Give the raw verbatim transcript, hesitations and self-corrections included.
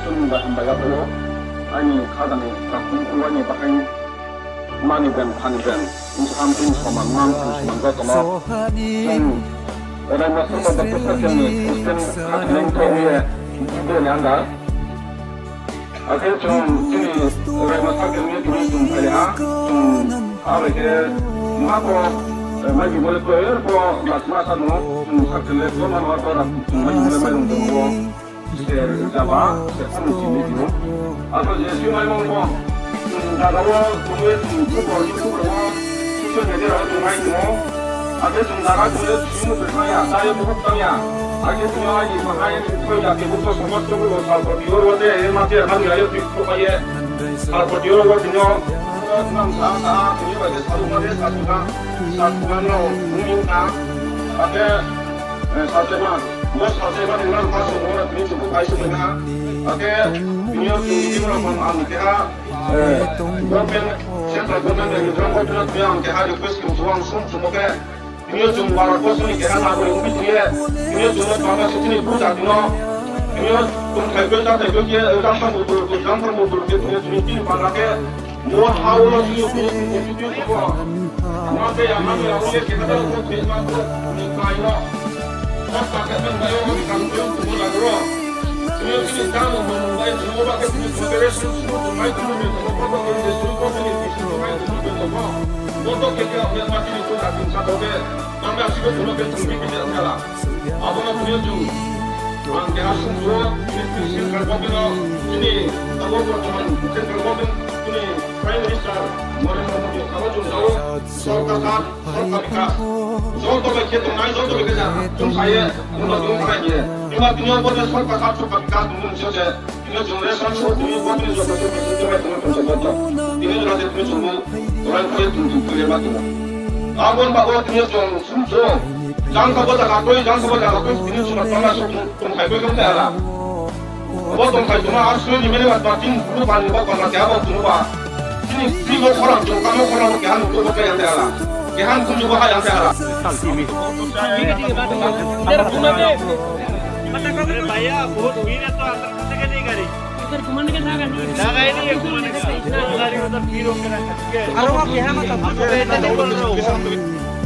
Hambai, hambai ya bo. Aini khajani, aini bahai mani ben, thani ben, bsam tin soman, man tin soman joto no. Chung, Raima Circle ni Christian khathang tho ye, bo ni anda. Akhe chung chini Raima Circle ni tini chung phai ha, chung aro khe ma ko, eh, mai bole ko er ko, mas masa no, chung circle le ko ma ko ra, chung mai bole mai rung tong bo. Ser jaba, ser kanu chini tini. Abo je si mai mong bo, chung jaga wo, chung ye, chung khobor, YouTube wo, social media wo chung mai tong ou. Akhe chung jaga chung ye, chung mung tong ya, ta ye buhuk tang ya. Akhe chung ye, ai, ma hai, chung ye, ya, ke buhuk to somaj chung wo, sal poti wo, wo de, ye, ma te, ma ni, ye, buhuk to ye. Sal poti wo, wo, chung yo, nam sa, sa, chung ye, ba, ye, sal, ma, ye, sal, ma, sal, ma, no, mung, mung, na. Akhe, eh, sal, ma, bo, sal, ma, ni, nam, pa, so, wo, na, chung, chung, ai, so, na. Akhe, tini yo chung meeting rao pho ang keha, eh, government, central government, Mizoram government no tini yo ang keha request khe suang sung sumo khe, tini yo chung bara koso ni keha na boi ongbi tini ye, tini yo chung no panda se chini buja tini yo, tini yo chung thai khe, ta thai khe, eh, jang thang butur, jang thang butur khe, tini yo chung ni tini panda khe, Bo ha wo no tini yo tini yo tini yo tini yo. Ma te ya, ma te ya, o ye khe kata wo tini ma ko ni kai no. Sab ka khe tang ba yo ni kam ko yo ko la ro. Tini yo tini ta no mo mo ba yo tini yo ba khe tini yo tini yo kere su su ko mai tini yo tini yo ko ko tini yo tini yo ko tini yo tini yo ko. Bo to khe khe ya ma tini yo ko ka tini sa to khe. Tang ba si ko tini yo khe tini yo khe ya la. Abo no tini yo chung. Ang keha sung suo, tini central government no, tini abo bortoman central government, tini Prime Minister Narendra Modi, abo chung sao, sorkar khat, sorkar bikas. Joto bai khe tongnai, joto bai khe ja, chung sa ye, chung no chung sa ye. Ima tini yo bo je sorkar khat, sorkar bikas, chung se, tini yo chung ration so, tini yo bo tini yo joto, tini yo chung se joto. Tini yo rajya tini yo chung no, rai khe chung chung khe ma chung. Abo ni baoh wo tini yo chung sung suo. Jang sabo jaga kroi, jang sabo jaga kroi, tini suna tongna so tong, tongthai kroi tong te hala. Bo tongthai tongna, ar sui ni mene ba, ba, tin, bru ba, ni ba, ba, ba, keha ba, tong ba. Tini, tini bo khorang, tong, kamo khorang, keha nung, tong, ba, keha te hala. Keha nung, tong, ba, ha, yang te hala. अरे भैया, बहुत भीड़ है तो अंदर घुसेगा नहीं गाड़ी। इधर घुमाने का जगह नहीं है। जगह ही नहीं है घुमाने का। गाड़ी उधर भीड़ होकर है। अरे वो क्या है मतलब? मैं इधर नहीं बोल रहा हूँ।